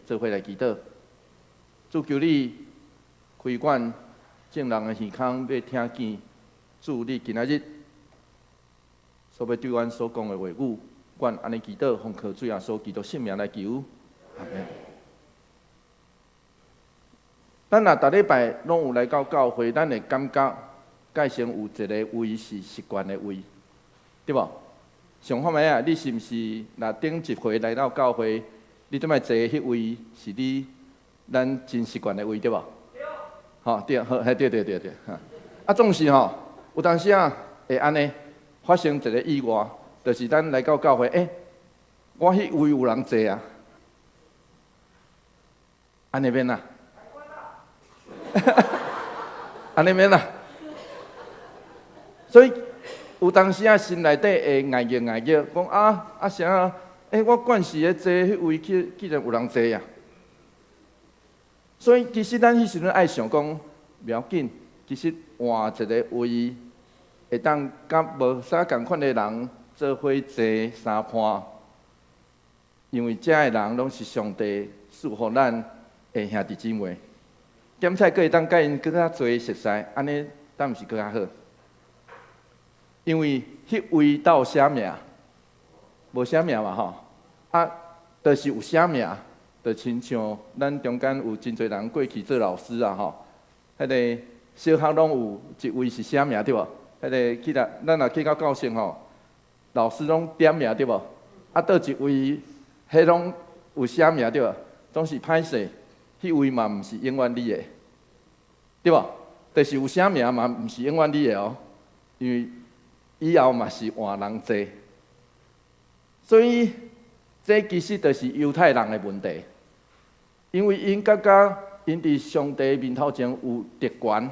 做伙來祈禱。主，求你開阮眾人的耳孔，欲聽見主你今仔日所欲對阮所講的話語。阮按呢祈禱，奉靠主耶穌基督聖名來求。阿們。咱若逐禮拜攏有來到教會，咱會感覺蓋先有一个位是習慣的位，對無？想看覓啊？你是毋是若頂一回來到教會，你這擺坐的彼位是你咱真習慣的位，對無？對。吼，對，好，嘿，對對對對，哈。啊，總是吼，有當時啊會按呢發生一个意外，就是咱來到教會，欸，我彼位有人坐啊，按呢免啊？按呢免啊？所以有當時啊，心內底會礙熱礙熱，講啊啊啥？欸，我慣勢咧坐彼位去，既然有人坐啊。所以其實咱彼時陣愛想講，無要緊，其實換一个位，會當佮無啥仝款的人做伙坐相伴，因為遮的人攏是上帝賜予咱的兄弟姊妹。兼且閣會當佮𪜶閣較濟熟似，按呢敢毋是閣較好？因為彼位斗寫名，無寫名嘛吼，啊，就是有寫名，就親像咱中間有真濟人過去做老師啊吼，彼个小學攏有一位是寫名對無？彼个去啦，咱若去到教室吼，老師攏點名對無？啊，佗一位，彼攏有寫名對無？總是歹勢，彼位嘛毋是永遠你的，對無？就是有寫名嘛，毋是永遠你的哦，因為以後嘛是換人坐，所以這其實就是猶太人的問題，因為𪜶感覺𪜶佇上帝面頭前有特權，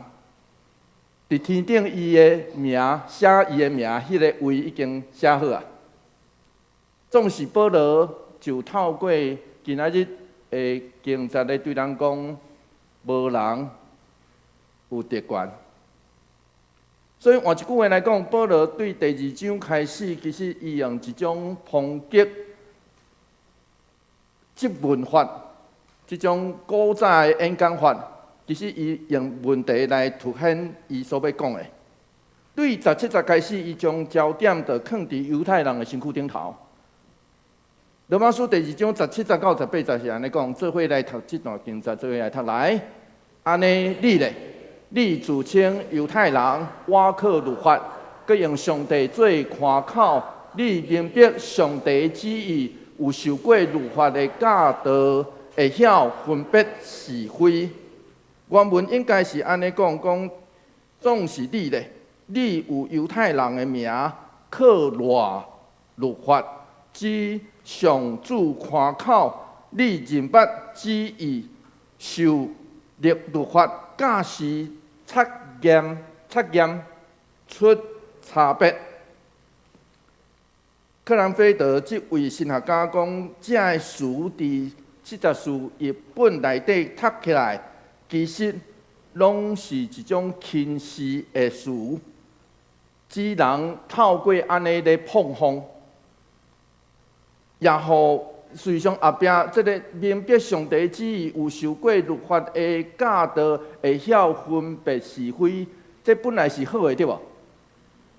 佇天頂伊的名寫伊的名，彼个位已經寫好啊。總是保羅就透過今仔日的經節來對人講，無人有特權。所以換一句話來講，保羅對第二章開始，其實伊用一種抨擊質問法，這種古早的演講法，其實伊用問題來凸顯伊所欲講的。對17節開始，伊將焦點就囥佇猶太人的身軀頂頭。羅馬書第二章十七節到十八節是按呢講，做伙來讀這段經節，做伙來讀來。按呢，你咧？你自稱猶太人，倚靠律法，閣用上帝做誇口。你明白上帝旨意，有受過律法的教導，會曉分別是非。原文應該是按呢講，講總是你咧，你有猶太人的名，靠賴律法，指上主誇口。你認捌旨意，受律法教示測驗測驗出差別。克蘭菲德這位神學家講，這个詞佇74譯本內底讀起來，其實攏是一種輕視的詞，只能透過按呢咧膨風，也予事實上後壁這个明白上帝旨意，有受過律法的教導，會曉分別是非，這本來是好的，對無？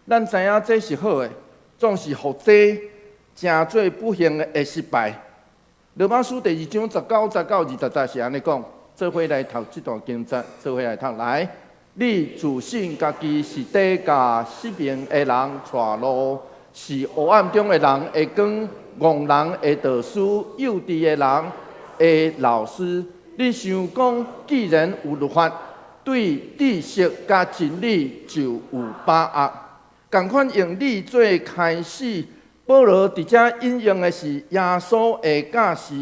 咱知影這是好的，總是予這成做不幸的失敗。羅馬書第二章19節到20節是按呢講，做伙來讀這段經節，做伙來讀來。你自信家己是佇共失明的人帶路，是黑暗中的人的光，戇人的導師，幼稚的人的老師。你想講，既然有律法，對知識佮真理就有把握。仝款用你做開始，保羅佇遮引用的是耶穌的教示，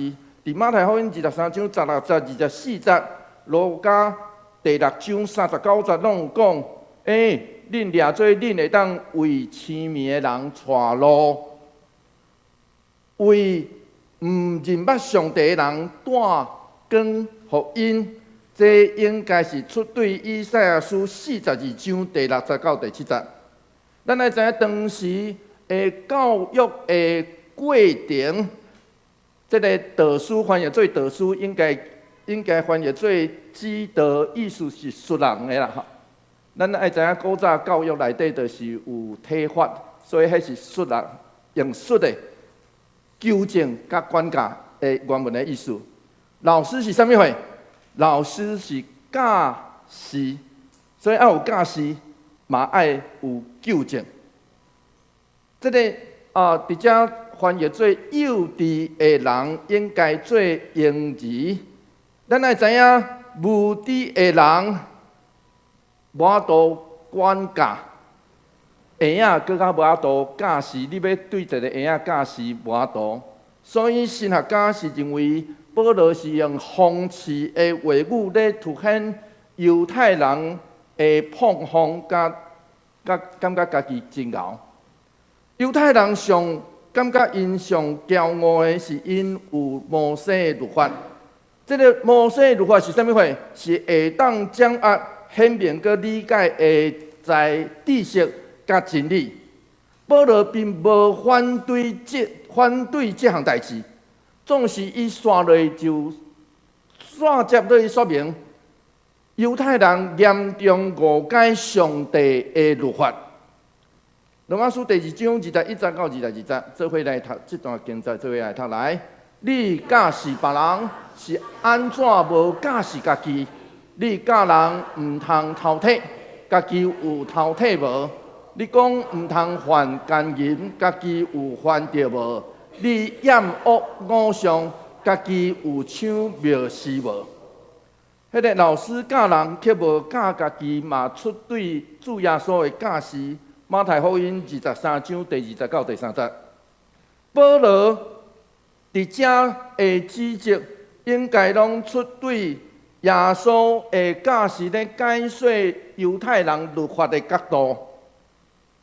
佇馬太福音23章16節、24節，路加第六章39節攏有講，欸，恁掠做恁會當為痴迷的人帶路，為毋認捌上帝的人帶光予𪜶。這應該是出對以賽亞書42章第6節到第7節。咱來知影當時的教育的過程，這个導師翻譯做導師，應該翻譯做指導，意思是術人的啦吼。咱愛知影古早教育內底就是有體罰，所以彼是術人用術的糾正佮管教的原文的意思。老師是啥物貨？老師是教師，所以愛有教師，嘛愛有糾正。這个啊，佇遮翻譯做幼稚的人應該做嬰兒。咱愛知影，無知的人無法度管教，嬰仔閣較無法度教示。你欲對一个嬰仔教示無法度，所以神學家是認為保羅是用諷刺的話語咧凸顯猶太人的膨風，佮佮感覺家己真𠢕。猶太人上感覺𪜶上驕傲的是𪜶有摩西的律法。這个摩西的律法是啥物貨？是會當掌握、顯明閣理解的在知識佮真理。保羅並無反對這項代誌，總是伊紲落就紲接落去說明，猶太人嚴重誤解上帝的律法。羅馬書第二章21節到22節，做伙來讀這段經節，做伙來讀來。你教示別人是按怎無教示家己？你教人毋通偷提，家己有偷提無？你講毋通犯姦淫，家己有犯著無？你厭惡偶像，家己有搶廟司無？彼个老師教人，卻無教家己，嘛出對主耶穌的教示。馬太福音23章第2節到第3節，保羅佇遮的指責，應該攏出對耶穌的教示咧解說猶太人律法的角度。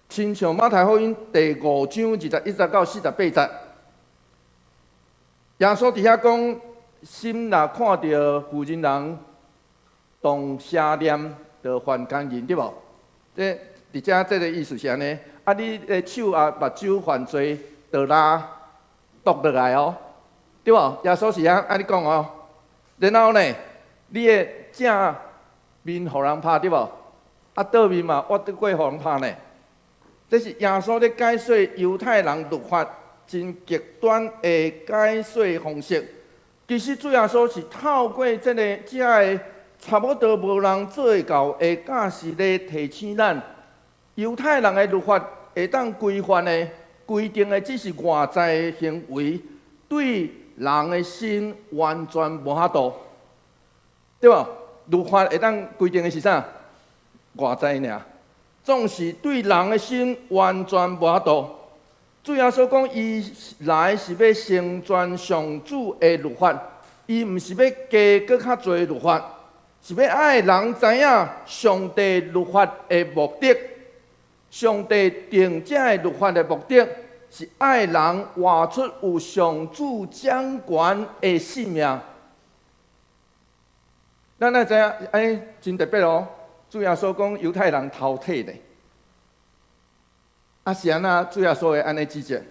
親像馬太福音第五章21節到48節，耶穌佇遐講，心若看著婦人人動邪念，就犯姦淫，對無？這佇遮這个意思是按呢，啊，你的手啊目睭犯罪，就來剁落來哦，對無？耶穌是按呢講哦。然後呢，你的正面予人拍，對無？啊，倒面嘛，挖得過予人拍呢。這是耶穌咧解說猶太人律法真極端的解說方式。其實主耶穌是透過這个遮个差不多無人做會到的教示咧提醒咱，猶太人的律法會當規範的規定的，只是外在的行為，對人的心完全無法度，對無？律法會當規定的是啥？外在爾，總是對人的心完全無法度。主耶穌講，伊來是欲成全上主的律法，伊毋是欲加閣較濟律法，是欲愛人知影上帝律法的目的。上帝定這个律法的目的，是愛人活出有上主掌權的性命。咱愛知影，欸，真特別哦。主耶穌講猶太人偷提咧，啊是按怎主耶穌會按呢指責？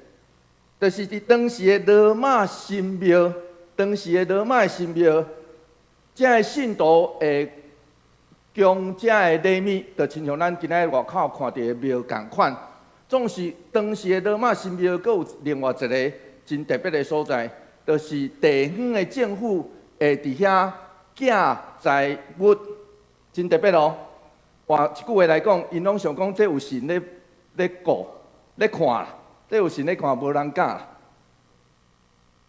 就是佇當時的羅馬神廟，當時的羅馬神廟，這个信徒會供這个禮物，就親像咱今仔日外口看著的廟仝款。總是當時的羅馬神廟，閣有另外一个真特別的所在，就是地方的政府會佇遐寄財物，真特別哦。換一句話來講，𪜶攏想講這有神咧顧、咧看，這有神咧看，無人敢。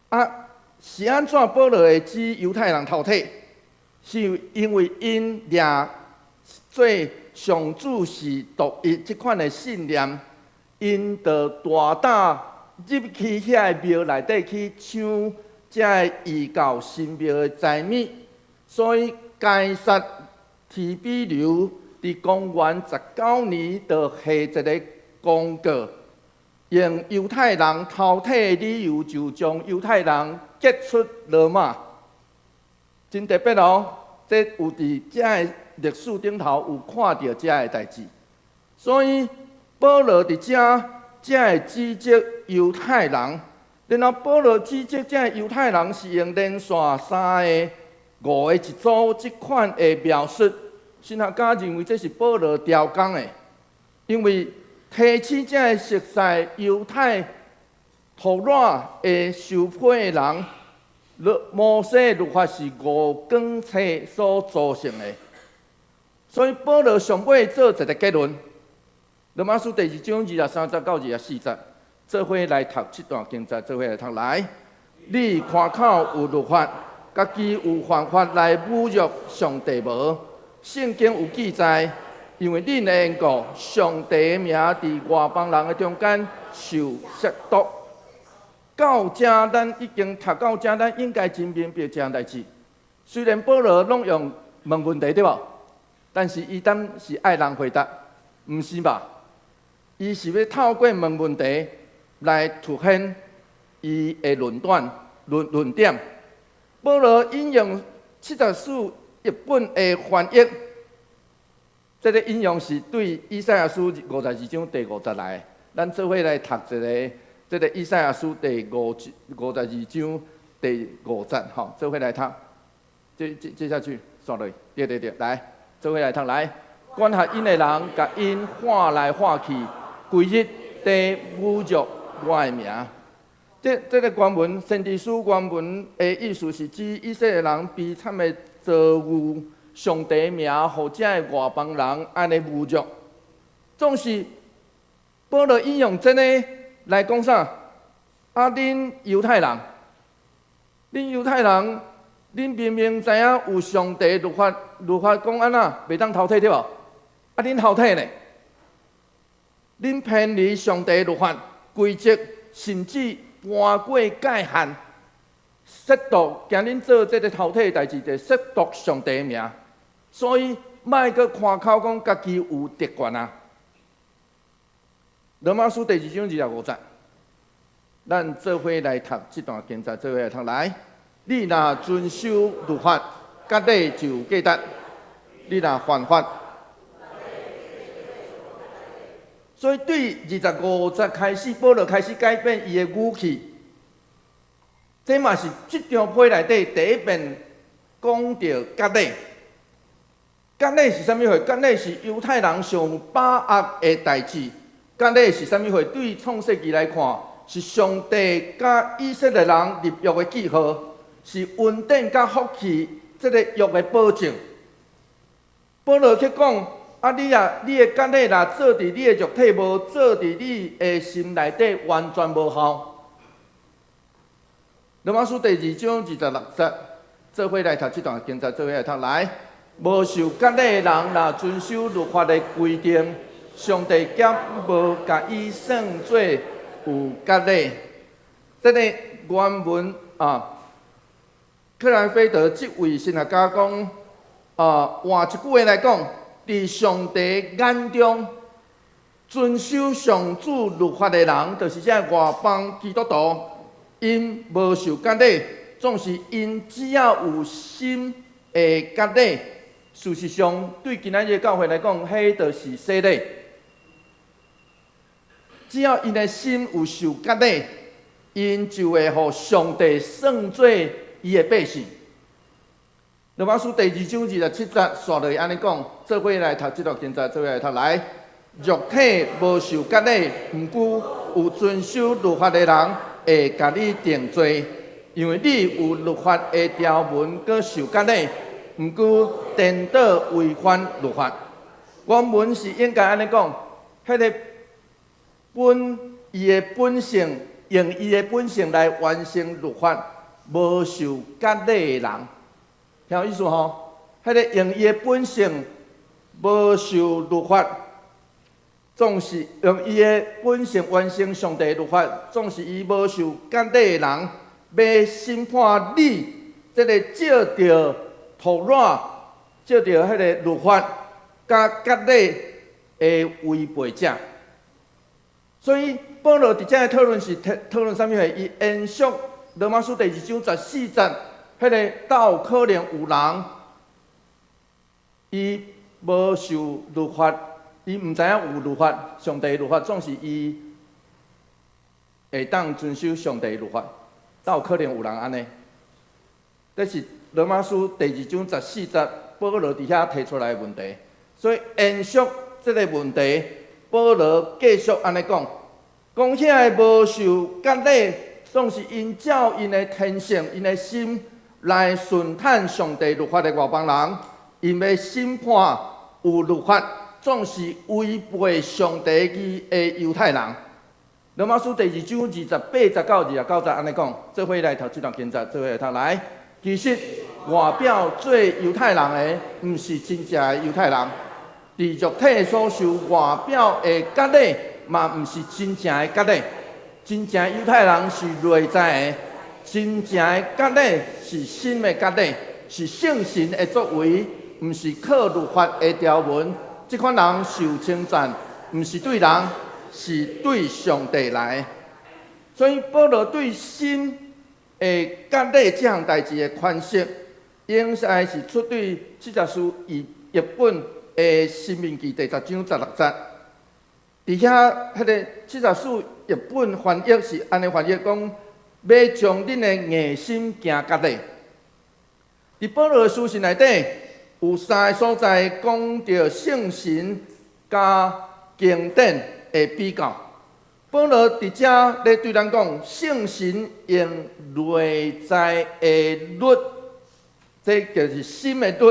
啊，是按怎保羅會指猶太人偷提？是因為𪜶掠做上主是獨一這款的信念，𪜶就大膽入去遐个廟內底去搶這个異教神廟的財物，所以該撒提比留佇公元19年就下一个公告，用猶太人偷提的理由，就將猶太人趕出羅馬。真特別哦，這有佇這个歷史頂頭有看著這个代誌，所以保羅佇遮才會指責猶太人，然後保羅指責這个猶太人是用連續三个、五个一組這款的描述，神學家認為這是保羅調工的，因為提醒這个熟悉猶太托拉的受批的人，摩西律法是五卷冊所組成的，所以保羅上尾做一个結論。羅馬書第二章23節到24節，做伙來讀這段經節，做伙來讀來。你誇口有律法，家己有犯法來侮辱上帝無？聖經有記載，因為恁的緣故，上帝的名佇外邦人的中間受褻瀆。到這，咱已經讀到這，咱應該真明白這項代誌。雖然保羅攏用問問題對無？但是伊當是愛人回答，毋是吧？伊是欲透過問問題來凸顯伊的論斷、論點。保羅引用74譯本的翻譯，這个引用是對以賽亞書52章第五節來的。咱做伙來讀一个，這个以賽亞書第52章第五節，吼，做伙來讀。接下去，煞落去，對對對，來，做伙來讀來。管轄𪜶的人，共𪜶喊來喊去，規日佇侮辱我的名。這个原文，先知書原文的意思是指以色列人悲慘的遭遇，上帝的名予這个外邦人按呢侮辱。總是保羅引用這个來講啥？啊，恁猶太人，恁猶太人，恁明明知影有上帝律法，律法講按怎，袂當偷提對無？啊，恁偷提呢？恁偏離上帝律法規則，甚至搬過界限，褻瀆，驚恁做這个偷提的代誌，就褻瀆上帝的名。所以莫閣誇口講家己有特權啊！羅馬書第二章25節，咱做伙來讀這段經節，做伙來讀來。你若遵守律法，割禮就有價值；你若犯法，所以對25節開始，保羅開始改變伊的語氣。這嘛是這張批內底第一遍講著割禮。割禮是啥物貨？割禮是猶太人上有把握的代誌。割禮是啥物貨？對創世記來看，是上帝佮以色列人立約的記號，是恩典佮福氣這个約的保證。保羅去講。啊！你啊，你的割禮若做佇你的肉體，無做佇你的心內底，完全無效。羅馬書第二章26節，做伙來讀這段經節，做伙來讀來。無受割禮的人，若遵守律法的規定，上帝敢無共伊算做有割禮。這个原文啊，克蘭菲德這位神學家講，啊，換一句話來講，佇上帝眼中，遵守上主律法的人，就是這外邦基督徒，𪜶無受割禮，總是𪜶只要有心的割禮。事實上，對今仔日教會來講，彼就是洗禮。只要𪜶的心有受割禮，𪜶就會予上帝算做伊的百姓。羅馬書第二章27節，煞落去按呢講，做伙來讀這段經節，做伙來讀來。肉體無受割禮，毋過有遵守律法的人會共你定罪，因為你有律法的條文，閣受割禮，毋過顛倒違反律法。原文是應該按呢講，彼个本伊的本性，用伊的本性來完成律法，無受割禮的人。聽有意思吼？彼个用伊的本性無受律法，總是用伊的本性完成上帝律法，總是伊無受割禮的人，欲審判你，這个照著托拉，照著彼个律法佮割禮的違背者。所以保羅佇這个討論是討論啥物貨？伊延續羅馬書第二章14節。彼个倒可能有人，伊無受律法，伊毋知影有律法，上帝律法總是伊會當遵守上帝律法？敢有可能有人按呢？這是羅馬書第二章十四節，保羅佇遐提出來的問題。所以延續這个問題，保羅繼續按呢講，講遐个無受割禮，總是𪜶照𪜶的天性、𪜶的心來順趁上帝律法的外邦人，𪜶欲審判有律法，總是違背上帝義的猶太人。羅馬書第二章28節到29節按呢講，做伙來讀這段經節，做伙來讀來。其實外表做猶太人的，毋是真正的猶太人；佇肉體所受外表的割禮，嘛毋是真正的割禮。真正猶太人是內在的，真正的割禮是心的割禮，是聖神的作為，毋是靠律法的條文。這款人受稱讚，毋是對人，是對上帝來。所以保羅對心的割禮這項代誌的詮釋，應該是出對七十士譯本的申命記第十章十六節。佇遐，彼个七十士譯本翻譯是按呢翻譯講：欲將恁的硬心行割禮。佇保羅的書信內底，有三个所在講著聖神佮經典的比較。保羅佇遮咧對咱講，聖神用內在的律，這就是心的律，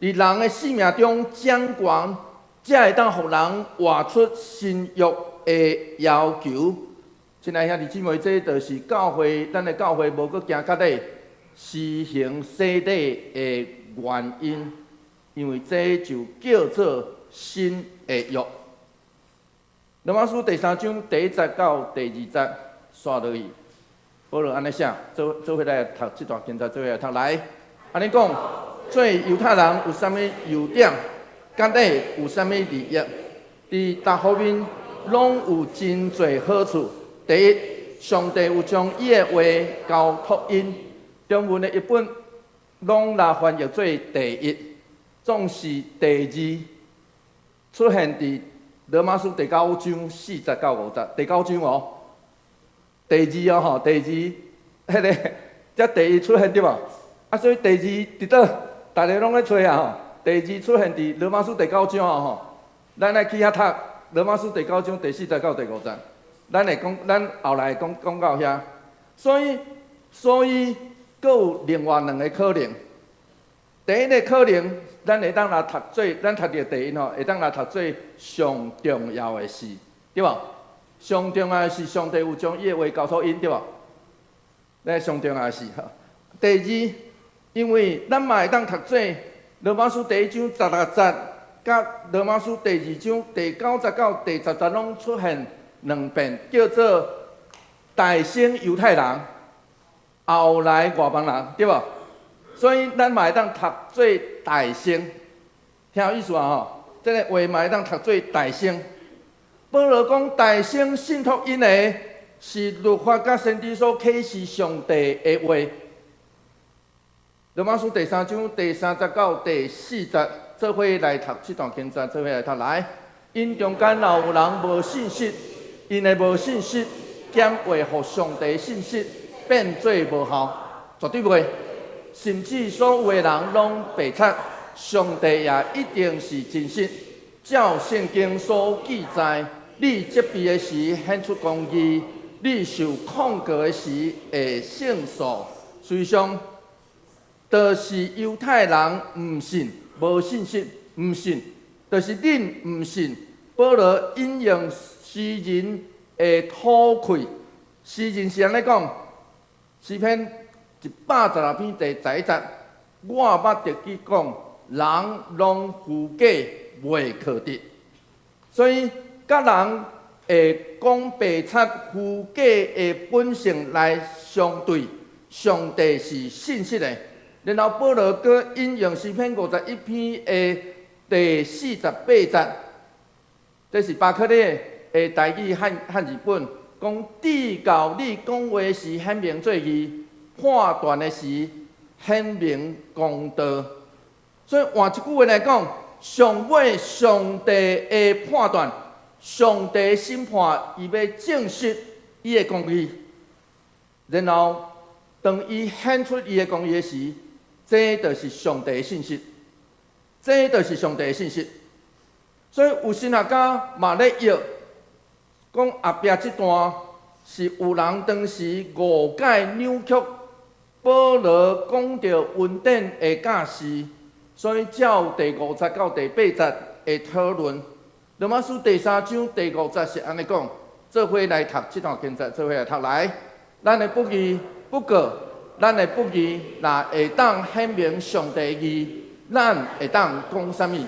佇人的生命中掌權，才會當予人活出神欲的要求。親愛兄弟姊妹，這就是教會，咱的教會無閣行割禮，施行洗禮的原因，因為這就叫做新的約。羅馬書第三章第一節到第二節，煞落去，保羅按呢寫，做做伙來讀這段經節，做伙來讀來。按呢講，做猶太人有啥物優點？割禮有啥物利益？佇逐方面攏有真濟好處。第一，上帝有將伊的話交託𪜶，中文的譯本攏來翻譯做第一，總是第二出現佇羅馬書第九章四節到五節，第九章哦，第二哦吼，第二，彼个才第一出現對無？啊，所以第二佇佗？逐家攏咧揣啊吼。第二出現佇羅馬書第九章哦吼，咱愛去遐讀羅馬書第九章第四節到第五節，咱會講，咱後來會講講到遐。所以，所以，閣有另外兩个可能。第一个可能，咱會當來讀做，咱讀著第一吼，會當來讀做上重要的事，對無？上重要的是上帝有將伊的話交託𪜶，對無？這上重要的事吼。第二，因為咱嘛會當讀做羅馬書第一章十六節，佮羅馬書第二章第九節到第十節攏出現兩遍，叫做大先猶太人，後來外邦人，對無？所以咱嘛會當讀做大先，聽有意思啊吼？這个話嘛會當讀做大先。保羅講大先信託𪜶的是律法佮先知所啟示上帝的話。羅馬書第三章第三節到第四節，做伙來讀這段經節，做伙來讀來。𪜶中間若有人無信實，𪜶的無信實，減會予上帝信實變做無效，絕對袂。甚至所有的人攏白賊，上帝也一定是真實。照聖經所記載，你責備的時顯出公義，你受控告的時會勝訴。事實上，就是猶太人毋信，無信心，毋信，就是恁毋信。保羅引用詩人的吐氣，詩人是按呢講，詩篇116篇第十一節，我捌得記講，人攏虛假，袂可得。所以，佮人會講白賊虛假的本性來相對，上帝是信實的。然後保羅閣引用詩篇51篇的第48節，這是巴克禮的台語漢漢字本，講直到你講話時顯明做義，判斷的時顯明公道。所以換一句話來講，上尾上帝的判斷，上帝審判，伊欲證實伊的公義，然後當伊顯出伊的公義時，這就是上帝的信實，這就是上帝的信實。所以有神學家嘛咧譯，講後壁這段是有人當時誤解扭曲保羅講著恩典的教示，所以照第五節到第八節的討論。羅馬書第三章第五節是按呢講，做伙來讀這段經節，做伙來讀來。咱的不義，不過咱的不義，若會當顯明上帝義，咱會當講啥物？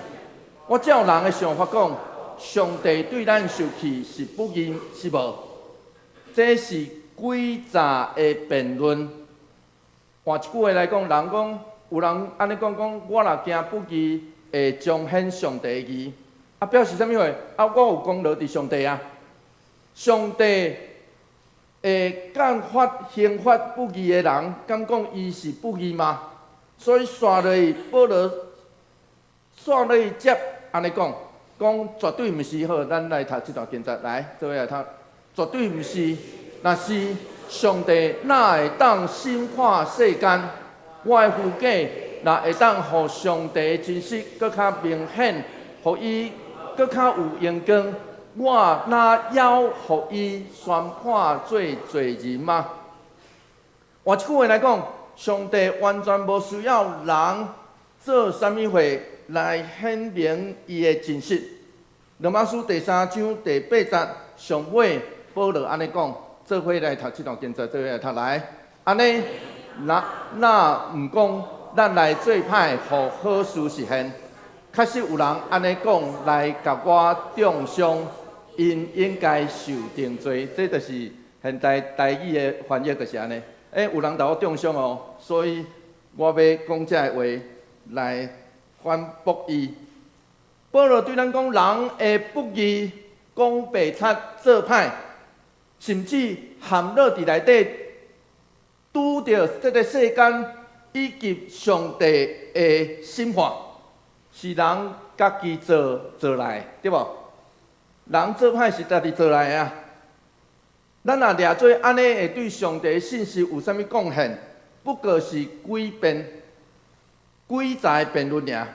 我照人的想法講，上帝對咱受氣是不義是無？這是詭詐的辯論。換一句話來講，人講有人按呢講講，我若行不義，會彰顯上帝義，啊，表示啥物話？啊，我有功勞佇上帝啊！上帝會降罰刑罰不義的人，敢講伊是不義嗎？所以煞落去，保羅煞落去接按呢講，講絕對毋是。好，咱來讀這段經節，來，做伙來讀，絕對毋是。若是上帝哪會當審判世間？我的虛假若會當予上帝真實閣較明顯，予伊閣較有榮光，我哪猶予伊宣判做罪人嗎？換一句話來講，上帝完全無需要人做啥物貨來顯明伊的真實。羅馬書第三章第八節上尾，保羅按呢講，做伙來讀這段經節，做伙來讀來。按呢，若若毋講，咱來做歹，予好事實現。確實有人按呢講來共我中傷，𪜶應該受定罪。這就是現代台語的翻譯，就是按呢。欸，有人共我中傷哦，所以我欲講這个話來反駁伊。保羅對咱講，人的不義、講白賊、做歹，甚至陷落佇內底，拄著這个世間以及上帝的審判，是人家己做做來的，對無？人做歹是家己做來的啊。咱若掠做按呢，會對上帝信實有啥物貢獻？不過是詭辯、詭詐的辯論爾。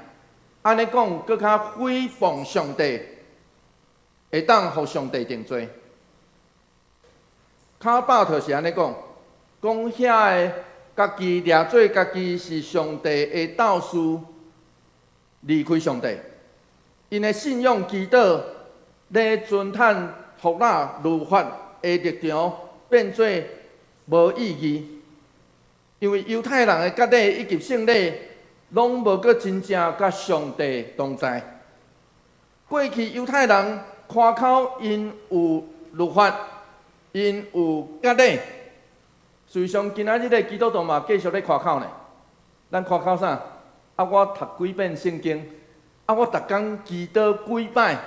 按呢講，閣較誹謗上帝，會當予上帝定罪。卡巴特是按呢講，講遐个家己掠做家己是上帝的鬥士，離開上帝，𪜶的信仰祈禱咧遵趁托拉律法的立場變做無意義，因為猶太人的割禮以及聖禮，攏無閣真正佮上帝同在。過去猶太人誇口𪜶有律法，𪜶有割禮，事實上今仔日的基督徒嘛繼續咧誇口呢。咱誇口啥？啊，我讀幾遍聖經，啊，我逐工祈禱幾擺。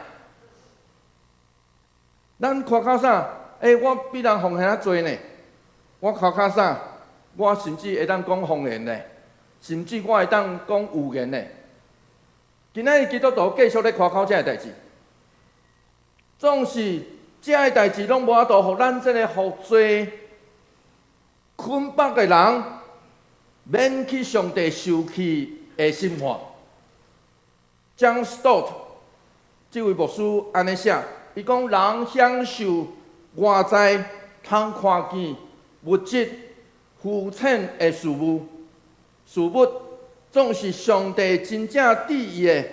咱誇口啥？欸，我比人奉獻較濟呢。我誇口啥？我甚至會當講方言呢，甚至我會當講預言呢。今仔日基督徒繼續咧誇口這个代誌，總是這个代誌攏無法度予咱這個予罪捆綁的人，免去上帝受氣的審判。John Stott 這位牧師按呢寫，伊講人享受外在通看見物質膚淺的事物，事物總是上帝真正旨意的，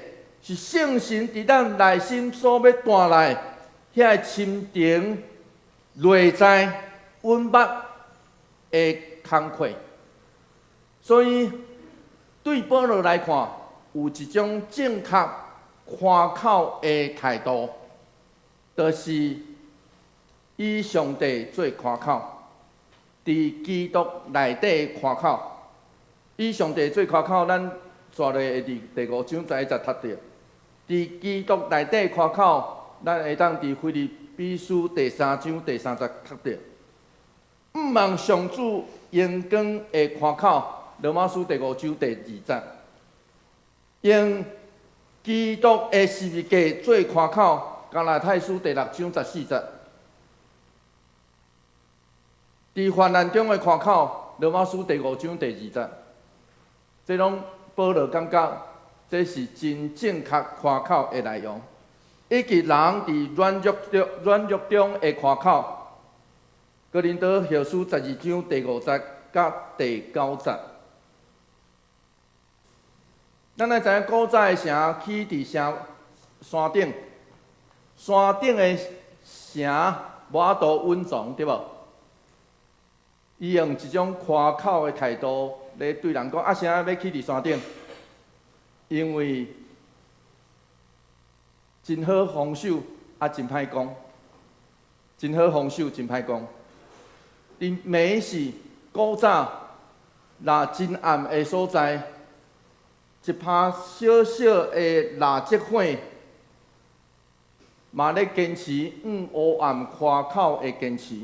是聖神佇咱內心所欲帶來遐个深層內在穩密的工課。所以對保羅來看，有一種正確誇口的態度，就是以上帝做誇口，佇基督內底誇口，以上帝做誇口，咱煞落會佇第五章十一節讀著。佇基督內底誇口，咱會當佇腓立比書第三章第三節讀著。向望上主榮光的誇口，羅馬書第五章第二節。用基督的十字架做誇口，加拉太書第六章十四節。佇患難中的誇口，羅馬書第五章第二節，這攏保羅感覺這是真正確誇口的內容，以及人佇軟弱中的誇口，哥林多後書12章第五節佮第九節。咱來知影古早的城起佇城山頂，山頂的城無法度隱藏，對無？伊用一種誇口的態度來對人講：啊，城欲起佇山頂，因為真好防守，啊，真歹攻，真好防守，真歹攻。佇暝時古早，若真暗的所在，一拍小小的蠟燭火，嘛咧堅持向黑暗誇口的堅持。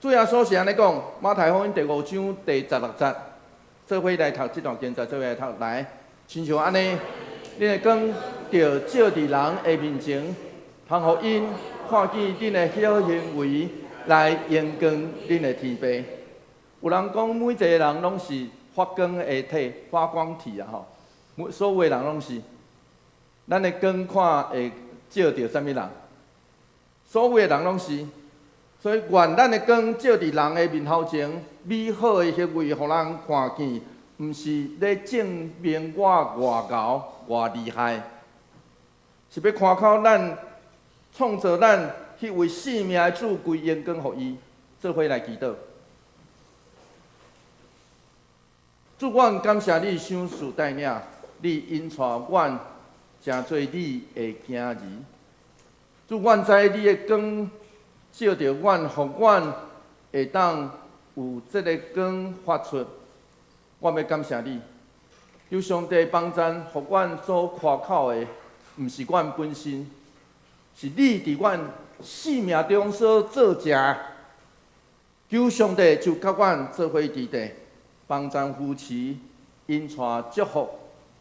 主耶穌是按呢講，馬太福音第五章第十六節，做伙來讀這段經節，做伙來讀來，親像按呢，恁的光著照佇人的面前，通予𪜶看見恁的好行為，來榮光恁的天父。有人講，每一个人攏是發光的體，發光體啊！吼，每所有的人攏是，咱的光看會照著啥物人？所有的人攏是，所以願咱的光照佇人的面頭前，美好的行為，予人看見，毋是咧證明我偌𠢕偌厲害，是欲誇口咱創造咱彼位生命的主，歸榮光予伊，做伙來祈禱。主，阮感謝你賞賜帶領，你引帶阮成做你的囝兒。主，阮知你的光照著阮，予阮會當有這个光發出。我欲感謝你，求上帝幫贊，予阮所誇口的，毋是阮本身，是你佇阮生命中所做成。求上帝就佮阮做伙佇地。幫贊扶持，引帶祝福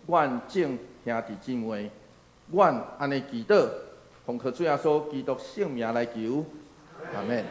阮眾兄弟姊妹，阮按呢祈禱，奉靠主耶穌基督聖名來求，阿們。